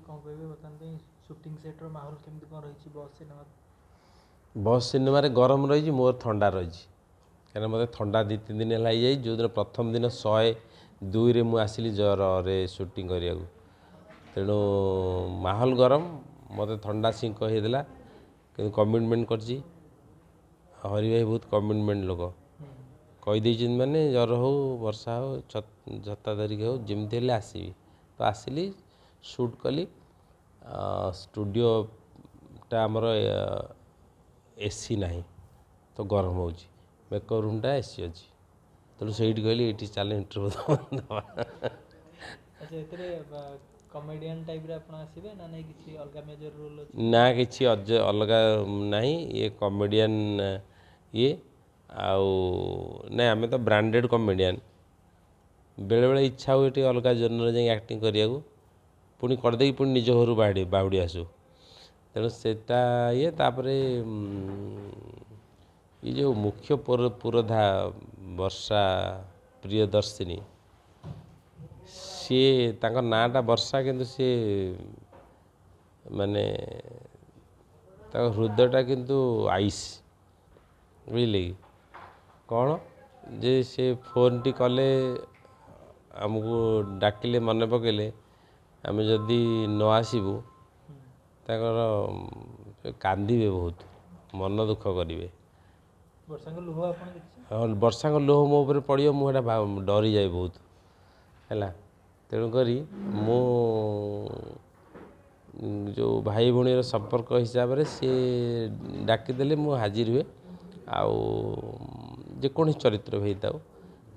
କ'ଣ କହିବେ ବର୍ତ୍ତମାନ ପାଇଁ ସୁଟିଂ ସେଟ୍ର ମାହୋଲ କେମିତି କ'ଣ ରହିଛି ବସ୍ ସିନେମା? ବସ୍ ସିନେମାରେ ଗରମ ରହିଛି, ମୋର ଥଣ୍ଡା ରହିଛି, କାହିଁକିନା ମୋତେ ଥଣ୍ଡା 2-3 ଦିନ ହେଲା ହେଇଯାଇଛି। ଯେଉଁଦିନ ପ୍ରଥମ ଦିନ 102ରେ ମୁଁ ଆସିଲି ଜ୍ୱରରେ ସୁଟିଂ କରିବାକୁ, ତେଣୁ ମାହୋଲ ଗରମ, ମୋତେ ଥଣ୍ଡା ଛିଙ୍କ ହେଇଥିଲା, କିନ୍ତୁ କମିଟମେଣ୍ଟ କରିଛି। ହରି ଭାଇ ବହୁତ କମିଟମେଣ୍ଟ ଲୋକ, କହିଦେଇଛନ୍ତି ମାନେ ଜ୍ୱର ହଉ ବର୍ଷା ହଉ ଛତା ଧରିକି ହଉ ଯେମିତି ହେଲେ ଆସିବି। ତ ଆସିଲି, ସୁଟ୍ କଲି। ଷ୍ଟୁଡ଼ିଓଟା ଆମର ଏସି ନାହିଁ, ତ ଗରମ ହେଉଛି, ମେକଅପ୍ ରୁମ୍ଟା ଏସି ଅଛି, ତେଣୁ ସେଇଠି କହିଲି ଏଇଠି ଚାଲ ଇଣ୍ଟରଭ୍ୟୁ ଦେବା। ଆଚ୍ଛା, ଏଥିରେ କମେଡ଼ିଆନ୍ ଟାଇପ୍ରେ ଆପଣ ଆସିବେ ନା ନାଇଁ କିଛି ଅଲଗା ମେଜର ରୋଲ୍ ଅଛି? ନା, କିଛି ଅଲଗା ନାହିଁ, ଇଏ କମେଡ଼ିଆନ୍ ଇଏ ଆଉ ନାଇଁ, ଆମେ ତ ବ୍ରାଣ୍ଡେଡ଼ କମେଡ଼ିଆନ୍। ବେଳେବେଳେ ଇଚ୍ଛା ହୁଏ ଟିକେ ଅଲଗା ଜୋନରେ ଯାଇ ଆକ୍ଟିଂ କରିବାକୁ, ପୁଣି କରିଦେଇକି ପୁଣି ନିଜ ଘରୁ ବାହୁଡ଼ି ଆସୁ, ତେଣୁ ସେଇଟା ଇଏ। ତାପରେ ଏ ଯେଉଁ ମୁଖ୍ୟ ପୁରୋଧା ବର୍ଷା ପ୍ରିୟଦର୍ଶିନୀ, ସିଏ ତାଙ୍କ ନାଁଟା ବର୍ଷା, କିନ୍ତୁ ସିଏ ମାନେ ତାଙ୍କ ହୃଦୟଟା କିନ୍ତୁ ଆଇସ୍, ବୁଝିଲେ କି? କ'ଣ ଯେ ସେ ଫୋନ୍ଟି କଲେ, ଆମକୁ ଡାକିଲେ, ମନେ ପକେଇଲେ, ଆମେ ଯଦି ନ ଆସିବୁ ତାଙ୍କର କାନ୍ଦିବେ, ବହୁତ ମନ ଦୁଃଖ କରିବେ। ବର୍ଷାଙ୍କ ଲୁହ ଆପଣ ଦେଖିଛନ୍ତି? ହଁ, ବର୍ଷାଙ୍କ ଲୁହ ମୋ ଉପରେ ପଡ଼ିବ, ମୁଁ ସେଇଟା ଡରିଯାଏ ବହୁତ, ହେଲା। ତେଣୁକରି ମୁଁ ଯେଉଁ ଭାଇ ଭଉଣୀର ସମ୍ପର୍କ ହିସାବରେ ସିଏ ଡାକିଦେଲେ ମୁଁ ହାଜିର ହୁଏ, ଆଉ ଯେକୌଣସି ଚରିତ୍ର ହେଇଥାଉ,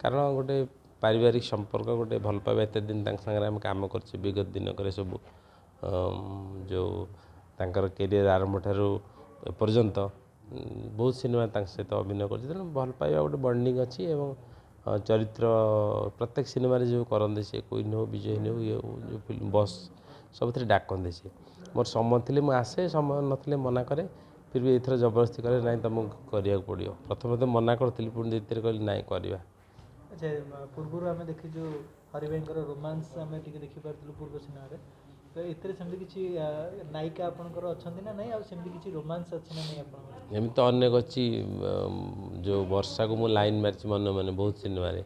କାରଣ ଗୋଟେ ପାରିବାରିକ ସମ୍ପର୍କ, ଗୋଟେ ଭଲ ପାଇବା, ଏତେ ଦିନ ତାଙ୍କ ସାଙ୍ଗରେ ଆମେ କାମ କରିଛୁ ବିଗତ ଦିନକରେ ସବୁ, ଯେଉଁ ତାଙ୍କର କ୍ୟାରିୟର ଆରମ୍ଭ ଠାରୁ ଏପର୍ଯ୍ୟନ୍ତ ବହୁତ ସିନେମା ତାଙ୍କ ସହିତ ଅଭିନୟ କରିଛି, ତେଣୁ ଭଲ ପାଇବା ଗୋଟେ ବଣ୍ଡିଙ୍ଗ ଅଛି। ଏବଂ ଚରିତ୍ର ପ୍ରତ୍ୟେକ ସିନେମାରେ ଯେଉଁ କରନ୍ତି ସେ, କୁଇନ୍ ହଉ, ବିଜୟିନୀ ହଉ, ଇଏ ହଉ, ଯେଉଁ ଫିଲ୍ମ ବସ୍ ସବୁଥିରେ ଡାକନ୍ତି ସିଏ। ମୋର ସମୟ ଥିଲେ ମୁଁ ଆସେ, ସମୟ ନଥିଲେ ମନା କରେ, ଫିର୍ ବି ଏଥର ଜବରଦସ୍ତି କରେ, ନାଇଁ ତୁମକୁ କରିବାକୁ ପଡ଼ିବ। ପ୍ରଥମେ ତ ମନା କରିଥିଲି, ପୁଣି ଦ୍ୱିତୀୟରେ କହିଲି ନାଇଁ କରିବା। ଆଚ୍ଛା, ପୂର୍ବରୁ ଆମେ ଦେଖିଛୁ ହରି ଭାଇଙ୍କର ରୋମାନ୍ସ ଆମେ ଟିକେ ଦେଖିପାରୁଥିଲୁ ପୂର୍ବ ସିନେମାରେ, ତ ଏଥିରେ ସେମିତି କିଛି ନାୟିକା ଆପଣଙ୍କର ଅଛନ୍ତି ନା ନାଇଁ, ଆଉ ସେମିତି କିଛି ରୋମାନ୍ସ ଅଛି ନା ନାଇଁ ଆପଣଙ୍କର? ଏମିତି ତ ଅନେକ ଅଛି। ଯେଉଁ ବର୍ଷାକୁ ମୁଁ ଲାଇନ୍ ମାରିଛି ମନେ ମନେ ବହୁତ ସିନେମାରେ,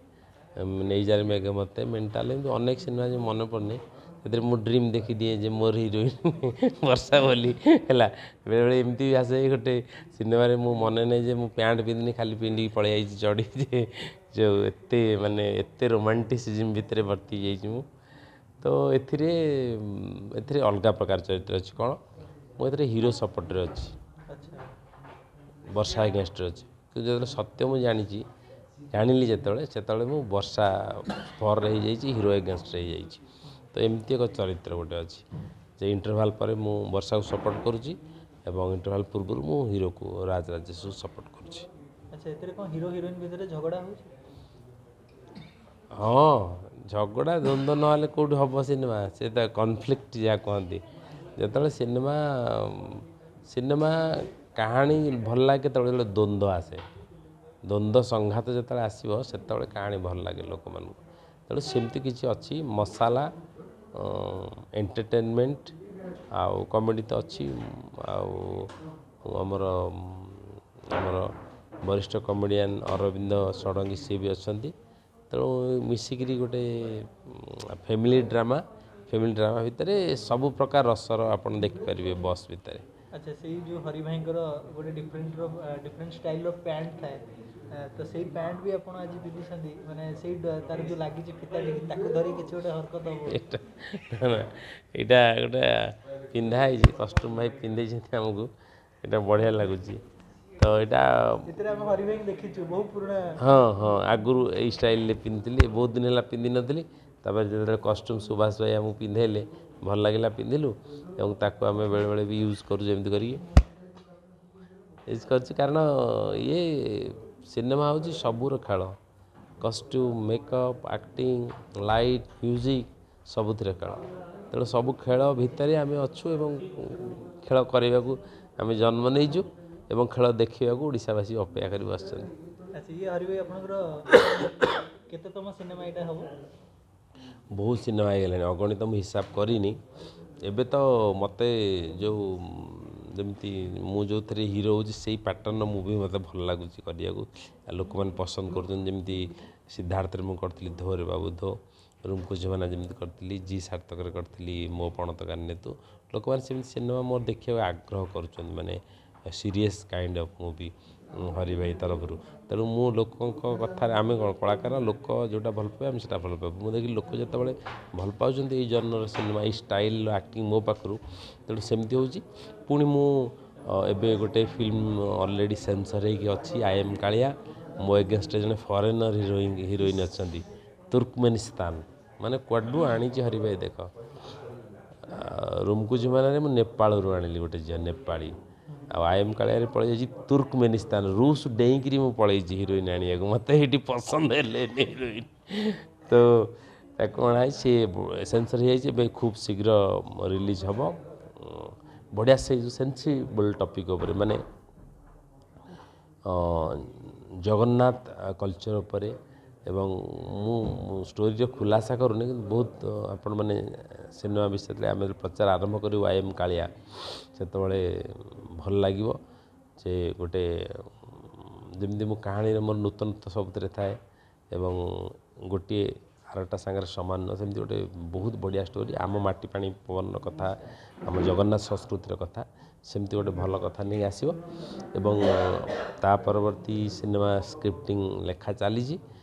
ନେଇଯାରେ ମେଘ ମୋତେ, ମେଣ୍ଟାଲ, ଏମିତି ଅନେକ ସିନେମା ଯେଉଁ ମନେ ପଡ଼ୁନି, ସେଥିରେ ମୁଁ ଡ୍ରିମ୍ ଦେଖିଦିଏ ଯେ ମୋର ହିରୋଇନ୍ ବର୍ଷା ବୋଲି, ହେଲା। ବେଳେବେଳେ ଏମିତି ବି ଆସେ, ଗୋଟେ ସିନେମାରେ ମୁଁ ମନେ ନାହିଁ ଯେ ମୁଁ ପ୍ୟାଣ୍ଟ ପିନ୍ଧିନି, ଖାଲି ପିନ୍ଧିକି ପଳେଇ ଯାଇଛି ଚଢ଼ି, ଯେ ଯେଉଁ ଏତେ ମାନେ ଏତେ ରୋମାଣ୍ଟିସିଜିମ୍ ଭିତରେ ଭର୍ତ୍ତି ହେଇଯାଇଛି ମୁଁ। ତ ଏଥିରେ ଅଲଗା ପ୍ରକାର ଚରିତ୍ର ଅଛି। କ'ଣ ମୁଁ ଏଥିରେ ହିରୋ ସପୋର୍ଟରେ ଅଛି, ବର୍ଷା ଏଗେନଷ୍ଟରେ ଅଛି, କିନ୍ତୁ ଯେତେବେଳେ ସତ୍ୟ ମୁଁ ଜାଣିଲି ଯେତେବେଳେ, ସେତେବେଳେ ମୁଁ ବର୍ଷା ଫରରେ ହେଇଯାଇଛି, ହିରୋ ଏଗେନଷ୍ଟରେ ହେଇଯାଇଛି। ତ ଏମିତି ଏକ ଚରିତ୍ର ଗୋଟେ ଅଛି ଯେ ଇଣ୍ଟରଭାଲ୍ ପରେ ମୁଁ ବର୍ଷାକୁ ସପୋର୍ଟ କରୁଛି ଏବଂ ଇଣ୍ଟରଭାଲ୍ ପୂର୍ବରୁ ମୁଁ ହିରୋକୁ ରାଜ ରାଜେଶକୁ ସପୋର୍ଟ କରୁଛି। ଆଚ୍ଛା, ଏଥିରେ କ'ଣ ହିରୋ ହିରୋଇନ୍ ଭିତରେ ଝଗଡ଼ା ହେଉଛି? ହଁ, ଝଗଡ଼ା ଦ୍ୱନ୍ଦ୍ୱ ନହେଲେ କେଉଁଠି ହେବ ସିନେମା? ସେ ତ କନଫ୍ଲିକ୍ଟ ଯାହା କୁହନ୍ତି। ଯେତେବେଳେ ସିନେମା କାହାଣୀ ଭଲ ଲାଗେ କେତେବେଳେ, ଯେତେବେଳେ ଦ୍ୱନ୍ଦ୍ୱ ଆସେ, ଦ୍ୱନ୍ଦ୍ୱ ସଂଘାତ ଯେତେବେଳେ ଆସିବ ସେତେବେଳେ କାହାଣୀ ଭଲ ଲାଗେ ଲୋକମାନଙ୍କୁ। ତେଣୁ ସେମିତି କିଛି ଅଛି, ମସାଲା, ଏଣ୍ଟରଟେନମେଣ୍ଟ ଆଉ କମେଡ଼ି ତ ଅଛି, ଆଉ ଆମର ବରିଷ୍ଠ କମେଡ଼ିଆନ୍ ଅରବିନ୍ଦ ଷଡ଼ଙ୍ଗୀ ସିଏ ବି ଅଛନ୍ତି। ତେଣୁ ମିଶିକିରି ଗୋଟେ ଫ୍ୟାମିଲି ଡ୍ରାମା, ଫ୍ୟାମିଲି ଡ୍ରାମା ଭିତରେ ସବୁ ପ୍ରକାର ରସର ଆପଣ ଦେଖିପାରିବେ ବସ୍ ଭିତରେ। ଆଚ୍ଛା, ସେଇ ଯେଉଁ ହରି ଭାଇଙ୍କର ଗୋଟେ ଡିଫରେଣ୍ଟ ଷ୍ଟାଇଲ୍ର ପ୍ୟାଣ୍ଟ ଥାଏ, ତ ସେଇ ପ୍ୟାଣ୍ଟ ବି ଆପଣ ଆଜି ପିନ୍ଧିଛନ୍ତି, ମାନେ ସେଇ ତାର ଯେଉଁ ଲାଗିଛି ଫିତା ଟିକେ, ତାକୁ ଧରି କିଛି ଗୋଟେ ହରକତ ହବ? ଏଇଟା ଗୋଟେ ପିନ୍ଧା ହେଇଛି, କଷ୍ଟ୍ୟୁମ୍ ଭାଇ ପିନ୍ଧେଇଛନ୍ତି ଆମକୁ, ଏଇଟା ବଢ଼ିଆ ଲାଗୁଛି। ତ ଏଇଟା ଏଥିରେ ଆମେ ହରି ଭାଇଙ୍କୁ ଦେଖିଛୁ ବହୁ ପୁରୁଣା। ହଁ ହଁ, ଆଗରୁ ଏଇ ଷ୍ଟାଇଲ୍ରେ ପିନ୍ଧିଥିଲି, ବହୁତ ଦିନ ହେଲା ପିନ୍ଧିନଥିଲି। ତାପରେ ଯେତେବେଳେ କଷ୍ଟ୍ୟୁମ୍ ସୁଭାଷ ଭାଇ ଆମକୁ ପିନ୍ଧେଇଲେ ଭଲ ଲାଗିଲା, ପିନ୍ଧିଲୁ, ଏବଂ ତାକୁ ଆମେ ବେଳେବେଳେ ବି ୟୁଜ୍ କରୁଛୁ, ଏମିତି କରିକି ୟୁଜ୍ କରୁଛୁ। କାରଣ ଇଏ ସିନେମା ହେଉଛି ସବୁର ଖେଳ, costume, makeup, acting, light, music, ସବୁଥିରେ ଖେଳ। ତେଣୁ ସବୁ ଖେଳ ଭିତରେ ଆମେ ଅଛୁ ଏବଂ ଖେଳ କରିବାକୁ ଆମେ ଜନ୍ମ ନେଇଛୁ ଏବଂ ଖେଳ ଦେଖିବାକୁ ଓଡ଼ିଶାବାସୀ ଅପେକ୍ଷା କରି ବସିଛନ୍ତି। ଆଚ୍ଛା, ଇଏ ହରି ଭାଇ ଆପଣଙ୍କର କେତେତମ ସିନେମା ଏଇଟା ହେବ? ବହୁତ ସିନେମା ହେଇଗଲାଣି, ଅଗଣିତ, ମୁଁ ହିସାବ କରିନି, ଏବେ ତ ମୋତେ ଯେଉଁ ଯେମିତି ମୁଁ ଯେଉଁଥିରେ ହିରୋ ହେଉଛି, ସେଇ ପାଟର୍ନର ମୁଭି ମୋତେ ଭଲ ଲାଗୁଛି କରିବାକୁ ଆଉ ଲୋକମାନେ ପସନ୍ଦ କରୁଛନ୍ତି। ଯେମିତି ସିଦ୍ଧାର୍ଥରେ ମୁଁ କରିଥିଲି ଧୋରେ ବାବୁ ଧୋ, ରୁମକୁ ଜମାନା ଯେମିତି କରିଥିଲି, ଜି ସାର୍ଥକରେ କରିଥିଲି ମୋ ପଣତ କାନିରେ ତୁ, ଲୋକମାନେ ସେମିତି ସିନେମା ମୋର ଦେଖିବାକୁ ଆଗ୍ରହ କରୁଛନ୍ତି, ମାନେ serious kind of movie Hari ଭାଇ ତରଫରୁ। ତେଣୁ ମୁଁ ଲୋକଙ୍କ କଥାରେ, ଆମେ କ'ଣ କଳାକାର, ଲୋକ ଯେଉଁଟା ଭଲ ପାଏ ଆମେ ସେଇଟା ଭଲ ପାଇବୁ। ମୁଁ ଦେଖିଲି ଲୋକ ଯେତେବେଳେ ଭଲ ପାଉଛନ୍ତି ଏଇ ଜନର ସିନେମା, ଏଇ ଷ୍ଟାଇଲ୍ର ଆକ୍ଟିଂ ମୋ ପାଖରୁ, ତେଣୁ ସେମିତି ହେଉଛି। ପୁଣି ମୁଁ ଏବେ ଗୋଟେ ଫିଲ୍ମ ଅଲରେଡ଼ି ସେନ୍ସର୍ ହେଇକି ଅଛି, I M Kalia. ମୋ ଏଗେନଷ୍ଟରେ ଜଣେ ଫରେନର୍ ହିରୋଇନ୍ ଅଛନ୍ତି, ତୁର୍କମେନିସ୍ତାନ, ମାନେ କୁଆଡ଼ୁ ଆଣିଛି ହରି ଭାଇ ଦେଖ। ରୁମକୁ ଜମାନାରେ ମୁଁ ନେପାଳରୁ ଆଣିଲି ଗୋଟେ ଝିଅ ନେପାଳୀ, ଆଉ I M କାଳିଆରେ ପଳେଇ ଯାଇଛି ତୁର୍କମେନିସ୍ତାନ, ରୁଷ ଡେଇଁକିରି ମୁଁ ପଳେଇଛି ହିରୋଇନ୍ ଆଣିବାକୁ। ମୋତେ ଏଇଠି ପସନ୍ଦ ହେଲେନି ହିରୋଇନ୍, ତ ତାକୁ ଅଣାହେଇଛି, ସିଏ ସେନ୍ସର୍ ହେଇଯାଇଛି, ଏବେ ଖୁବ୍ ଶୀଘ୍ର ରିଲିଜ୍ ହେବ। ବଢ଼ିଆ ସେଇ ଯେଉଁ ସେନ୍ସିବଲ୍ ଟପିକ୍ ଉପରେ, ମାନେ ଜଗନ୍ନାଥ କଲଚର୍ ଉପରେ। ଏବଂ ମୁଁ ଷ୍ଟୋରିର ଖୁଲାସା କରୁନି, କିନ୍ତୁ ବହୁତ ଆପଣମାନେ ସିନେମା ବିଷୟରେ ଆମେ ପ୍ରଚାର ଆରମ୍ଭ କରିବୁ I M Kalia, ସେତେବେଳେ ଭଲ ଲାଗିବ ଯେ ଗୋଟେ ଯେମିତି ମୁଁ କାହାଣୀରେ ମୋର ନୂତନତ୍ୱ ସବୁଥିରେ ଥାଏ ଏବଂ ଗୋଟିଏ ଆରଟା ସାଙ୍ଗରେ ସମାନ ନୁହଁ, ସେମିତି ଗୋଟେ ବହୁତ ବଢ଼ିଆ ଷ୍ଟୋରି, ଆମ ମାଟି ପାଣି ପବନର କଥା, ଆମ ଜଗନ୍ନାଥ ସଂସ୍କୃତିର କଥା, ସେମିତି ଗୋଟେ ଭଲ କଥା ନେଇ ଆସିବ। ଏବଂ ତା ପରବର୍ତ୍ତୀ ସିନେମା ସ୍କ୍ରିପ୍ଟିଂ ଲେଖା ଚାଲିଛି।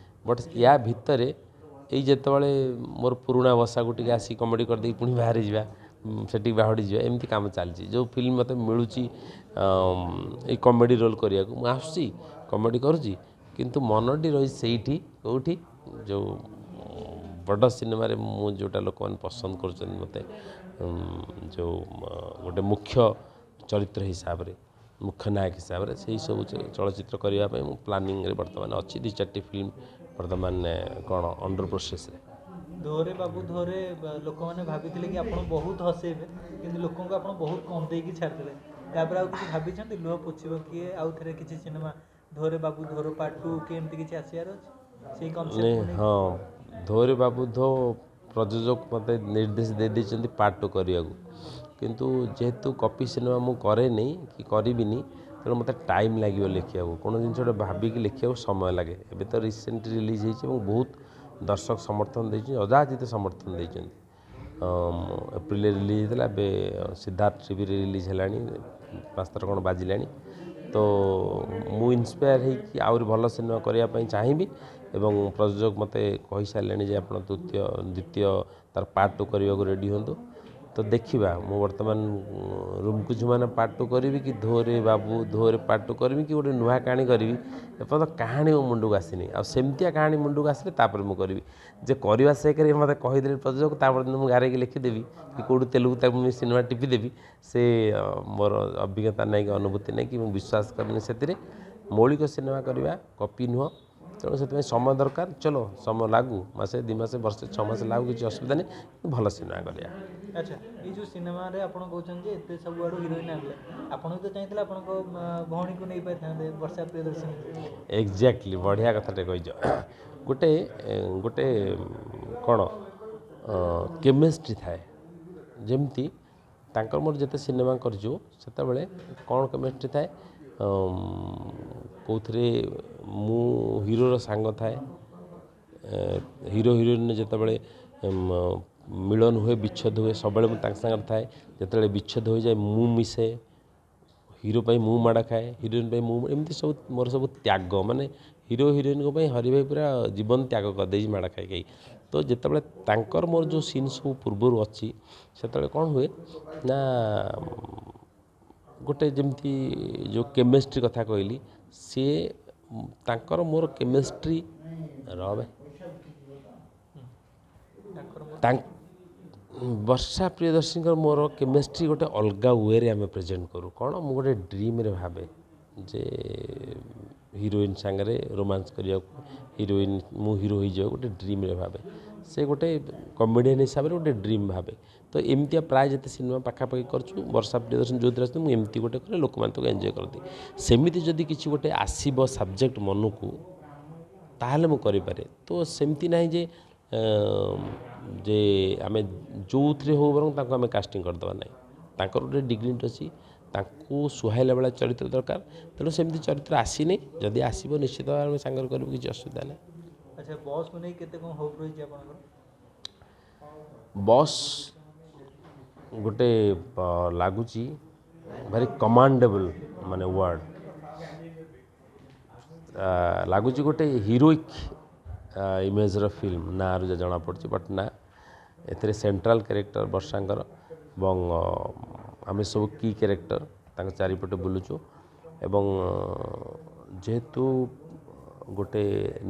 ବଟ୍ ୟା ଭିତରେ ଏଇ ଯେତେବେଳେ ମୋର ପୁରୁଣା ବସାକୁ ଟିକେ ଆସି କମେଡ଼ି କରିଦେଇକି ପୁଣି ବାହାରି ଯିବା, ସେଠିକି ବାହୁଡ଼ି ଯିବା, ଏମିତି କାମ ଚାଲିଛି। ଯେଉଁ ଫିଲ୍ମ ମୋତେ ମିଳୁଛି ଏଇ କମେଡ଼ି ରୋଲ୍ କରିବାକୁ, ମୁଁ ଆସୁଛି କମେଡ଼ି କରୁଛି, କିନ୍ତୁ ମନଟି ରହିଛି ସେଇଠି କେଉଁଠି ଯେଉଁ ବଡ଼ ସିନେମାରେ ମୁଁ ଯେଉଁଟା ଲୋକମାନେ ପସନ୍ଦ କରୁଛନ୍ତି ମୋତେ, ଯେଉଁ ଗୋଟେ ମୁଖ୍ୟ ଚରିତ୍ର ହିସାବରେ, ମୁଖ୍ୟ ନାୟକ ହିସାବରେ, ସେଇ ସବୁ ଚଳଚ୍ଚିତ୍ର କରିବା ପାଇଁ ମୁଁ ପ୍ଲାନିଂରେ ବର୍ତ୍ତମାନ ଅଛି। 2-4ଟି ଫିଲ୍ମ ବର୍ତ୍ତମାନ କ'ଣ ଅଣ୍ଡର ପ୍ରୋସେସ୍ରେ। ଧୋରେ ବାବୁ ଧୋରେ ଲୋକମାନେ ଭାବିଥିଲେ କି ଆପଣ ବହୁତ ହସେଇବେ, କିନ୍ତୁ ଲୋକଙ୍କୁ ଆପଣ ବହୁତ କନ୍ଦେଇକି ଛାଡ଼ିଦେଲେ। ତାପରେ ଆଉ କିଛି ଭାବିଛନ୍ତି, ଲୁହ ପୋଛିବ କିଏ, ଆଉ ଥରେ କିଛି ସିନେମା ଧୋରେ ବାବୁ ଧୋର ପାର୍ଟ 2 କି ଏମିତି କିଛି ଆସିବାର ଅଛି ସେଇ କନସେପ୍ଟ? ହଁ, ଧୋରେ ବାବୁ ଧୋ ପ୍ରଯୋଜକ ମୋତେ ନିର୍ଦ୍ଦେଶ ଦେଇ ଦେଇଛନ୍ତି ପାର୍ଟ 2 କରିବାକୁ, କିନ୍ତୁ ଯେହେତୁ କପି ସିନେମା ମୁଁ କରେନି କି କରିବିନି, ତେଣୁ ମୋତେ ଟାଇମ୍ ଲାଗିବ ଲେଖିବାକୁ। କୌଣସି ଜିନିଷ ଗୋଟେ ଭାବିକି ଲେଖିବାକୁ ସମୟ ଲାଗେ। ଏବେ ତ ରିସେଣ୍ଟ ରିଲିଜ୍ ହେଇଛି ଏବଂ ବହୁତ ଦର୍ଶକ ସମର୍ଥନ ଦେଇଛନ୍ତି, ଅଯାଚିତ ସମର୍ଥନ ଦେଇଛନ୍ତି। ଏପ୍ରିଲରେ ରିଲିଜ୍ ହେଇଥିଲା, ଏବେ ସିଦ୍ଧାର୍ଥ ଟିଭିରେ ରିଲିଜ୍ ହେଲାଣି, 5 ଥର କ'ଣ ବାଜିଲାଣି। ତ ମୁଁ ଇନ୍ସପାୟାର ହେଇକି ଆହୁରି ଭଲ ସିନେମା କରିବା ପାଇଁ ଚାହିଁବି ଏବଂ ପ୍ରଯୋଜକ ମୋତେ କହିସାରିଲେଣି ଯେ ଆପଣ ଦ୍ୱିତୀୟ ତାର ପାର୍ଟ 2 କରିବାକୁ ରେଡ଼ି ହୁଅନ୍ତୁ। ତ ଦେଖିବା, ମୁଁ ବର୍ତ୍ତମାନ ରୁମକୁ ଝୁମାନା ପାର୍ଟ 2 କରିବି କି ଧୋରେ ବାବୁ ଧୋରେ ପାର୍ଟ 2 କରିବି କି ଗୋଟେ ନୂଆ କାହାଣୀ କରିବି, ଏପର୍ଯ୍ୟନ୍ତ କାହାଣୀ ମୋ ମୁଣ୍ଡକୁ ଆସିନି। ଆଉ ସେମିତିଆ କାହାଣୀ ମୁଣ୍ଡକୁ ଆସିଲେ ତାପରେ ମୁଁ କରିବି। ଯେ କରିବା ସେ କରି ମୋତେ କହିଦେଲେ ପ୍ରଯୋଜକ, ତାପରେ ମୁଁ ଗାରେଇକି ଲେଖିଦେବି କି କେଉଁଠୁ ତେଲୁଗୁ ତାକୁ ମୁଁ ସିନେମା ଟିପିଦେବି, ସେ ମୋର ଅଭିଜ୍ଞତା ନାହିଁ କି ଅନୁଭୂତି ନାହିଁ କି ମୁଁ ବିଶ୍ୱାସ କରେନି ସେଥିରେ। ମୌଳିକ ସିନେମା କରିବା, କପି ନୁହଁ, ତେଣୁ ସେଥିପାଇଁ ସମୟ ଦରକାର। ଚଲୋ ସମୟ ଲାଗୁ, ମାସେ 2 ମାସେ ବର୍ଷେ 6 ମାସ ଲାଗୁ, କିଛି ଅସୁବିଧା ନାହିଁ, କିନ୍ତୁ ଭଲ ସିନେମା କରିବା। ଆଚ୍ଛା, ଏଇ ଯେଉଁ ସିନେମାରେ ଆପଣ କହୁଛନ୍ତି ଯେ ଏତେ ସବୁଆଡ଼ୁ ହିରୋଇନ୍ ଆଣିଲେ, ଆପଣ ବି ତ ଚାହିଁଥିଲେ ଆପଣଙ୍କ ଭଉଣୀକୁ ନେଇପାରିଥାନ୍ତେ, ବର୍ଷା ପ୍ରିୟଦର୍ଶିନୀ। ଏକ୍ଜାକ୍ଟଲି, ବଢ଼ିଆ କଥାଟେ କହିଛ। ଗୋଟେ କ'ଣ କେମିଷ୍ଟ୍ରି ଥାଏ, ଯେମିତି ତାଙ୍କର ମୋର ଯେତେ ସିନେମା କରିଛୁ ସେତେବେଳେ କ'ଣ କେମିଷ୍ଟ୍ରି ଥାଏ, କେଉଁଥିରେ ମୁଁ ହିରୋର ସାଙ୍ଗ ଥାଏ, ହିରୋ ହିରୋଇନ୍ ଯେତେବେଳେ ମିଳନ ହୁଏ ବିଚ୍ଛେଦ ହୁଏ ସବୁବେଳେ ମୁଁ ତାଙ୍କ ସାଙ୍ଗରେ ଥାଏ। ଯେତେବେଳେ ବିଚ୍ଛେଦ ହୋଇଯାଏ ମୁଁ ମିଶେ, ହିରୋ ପାଇଁ ମୁଁ ମାଡ଼ ଖାଏ, ହିରୋଇନ୍ ପାଇଁ ମୁଁ, ଏମିତି ସବୁ ମୋର ସବୁ ତ୍ୟାଗ, ମାନେ ହିରୋ ହିରୋଇନ୍ଙ୍କ ପାଇଁ ହରି ଭାଇ ପୁରା ଜୀବନ ତ୍ୟାଗ କରିଦେଇଛି ମାଡ଼ ଖାଇ ଖାଇ। ତ ଯେତେବେଳେ ତାଙ୍କର ମୋର ଯେଉଁ ସିନ୍ ସବୁ ପୂର୍ବରୁ ଅଛି, ସେତେବେଳେ କ'ଣ ହୁଏ ନା ଗୋଟେ ଯେମିତି ଯେଉଁ କେମିଷ୍ଟ୍ରି କଥା କହିଲି, ସିଏ ତାଙ୍କର ମୋର କେମିଷ୍ଟ୍ରି ରବେ ତାଙ୍କ ବର୍ଷା ପ୍ରିୟଦର୍ଶିନୀଙ୍କର ମୋର କେମିଷ୍ଟ୍ରି ଗୋଟେ ଅଲଗା ୱେରେ ଆମେ ପ୍ରେଜେଣ୍ଟ କରୁ। କ'ଣ ମୁଁ ଗୋଟେ ଡ୍ରିମ୍ରେ ଭାବେ ଯେ ହିରୋଇନ୍ ସାଙ୍ଗରେ ରୋମାନ୍ସ କରିବାକୁ, ହିରୋଇନ୍ ମୁଁ ହିରୋ ହେଇଯିବାକୁ ଗୋଟେ ଡ୍ରିମ୍ରେ ଭାବେ, ସେ ଗୋଟେ କମେଡ଼ିଆନ୍ ହିସାବରେ ଗୋଟେ ଡ୍ରିମ୍ ଭାବେ। ତ ଏମିତିଆ ପ୍ରାୟ ଯେତେ ସିନେମା ପାଖାପାଖି କରିଛୁ, ବର୍ଷା ପ୍ରିୟଦର୍ଶିନୀ ଯେଉଁଥିରେ ଆସୁଛନ୍ତି ମୁଁ ଏମିତି ଗୋଟେ କରେ, ଲୋକମାନେ ତାକୁ ଏନ୍ଜୟ କରନ୍ତି। ସେମିତି ଯଦି କିଛି ଗୋଟେ ଆସିବ ସବଜେକ୍ଟ ମନକୁ, ତାହେଲେ ମୁଁ କରିପାରେ। ତ ସେମିତି ନାହିଁ ଯେ ଯେ ଆମେ ଯେଉଁଥିରେ ହଉ ବରଂ ତାଙ୍କୁ ଆମେ କାଷ୍ଟିଂ କରିଦେବା ନାହିଁ। ତାଙ୍କର ଗୋଟେ ଡିଗ୍ନିଟି ଅଛି, ତାଙ୍କୁ ସୁହାଇଲା ଭଳିଆ ଚରିତ୍ର ଦରକାର। ତେଣୁ ସେମିତି ଚରିତ୍ର ଆସିନି। ଯଦି ଆସିବ, ନିଶ୍ଚିତ ଭାବରେ ଆମେ ସାଙ୍ଗରେ କରିବୁ, କିଛି ଅସୁବିଧା ନାହିଁ। ଆଚ୍ଛା, ବସ୍କୁ ନେଇ କେତେ କ'ଣ ହୋପ୍ ରହିଛି ଆପଣଙ୍କର? ବସ୍ ଗୋଟେ ଲାଗୁଛି ଭାରି କମାଣ୍ଡେବଲ୍ ମାନେ ୱାର୍ଡ଼ ଲାଗୁଛି, ଗୋଟେ ହିରୋଇକ୍ ଇମେଜ୍ର ଫିଲ୍ମ ନାଁରୁ ଯାହା ଜଣାପଡ଼ୁଛି। ବଟ୍ ନା, ଏଥିରେ ସେଣ୍ଟ୍ରାଲ୍ କ୍ୟାରେକ୍ଟର ବର୍ଷାଙ୍କର ଏବଂ ଆମେ ସବୁ କି କ୍ୟାରେକ୍ଟର ତାଙ୍କ ଚାରିପଟେ ବୁଲୁଛୁ। ଏବଂ ଯେହେତୁ ଗୋଟେ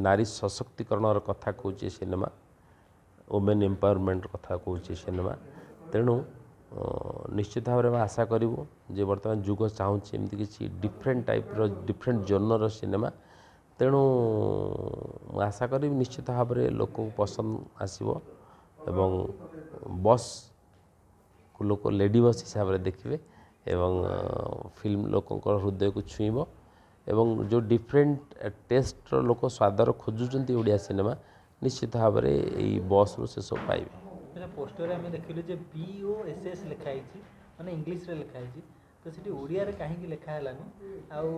ନାରୀ ସଶକ୍ତିକରଣର କଥା କହୁଛି ସିନେମା, ଓମେନ୍ ଏମ୍ପାୱାରମେଣ୍ଟ କଥା କହୁଛି ସିନେମା, ତେଣୁ ନିଶ୍ଚିତ ଭାବରେ ଆମେ ଆଶା କରିବୁ ଯେ ବର୍ତ୍ତମାନ ଯୁଗ ଚାହୁଁଛି ଏମିତି କିଛି ଡିଫରେଣ୍ଟ ଟାଇପ୍ର, ଡିଫରେଣ୍ଟ ଜୋନର ସିନେମା। ତେଣୁ ମୁଁ ଆଶା କରିବି ନିଶ୍ଚିତ ଭାବରେ ଲୋକଙ୍କୁ ପସନ୍ଦ ଆସିବ ଏବଂ ବସ୍କୁ ଲୋକ ଲେଡ଼ି ବସ୍ ହିସାବରେ ଦେଖିବେ ଏବଂ ଫିଲ୍ମ ଲୋକଙ୍କର ହୃଦୟକୁ ଛୁଇଁବ ଏବଂ ଯେଉଁ ଡିଫରେଣ୍ଟ ଟେଷ୍ଟର ଲୋକ ସ୍ୱାଦର ଖୋଜୁଛନ୍ତି ଓଡ଼ିଆ ସିନେମା, ନିଶ୍ଚିତ ଭାବରେ ଏଇ ବସ୍ରୁ ସେସବୁ ପାଇବେ। ଆଚ୍ଛା, ପୋଷ୍ଟରରେ ଆମେ ଦେଖିଲୁ ଯେ BOSS ଲେଖା ହେଇଛି, ମାନେ ଇଂଲିଶରେ ଲେଖା ହେଇଛି। ତ ସେଠି ଓଡ଼ିଆରେ କାହିଁକି ଲେଖା ହେଲାନି ଆଉ?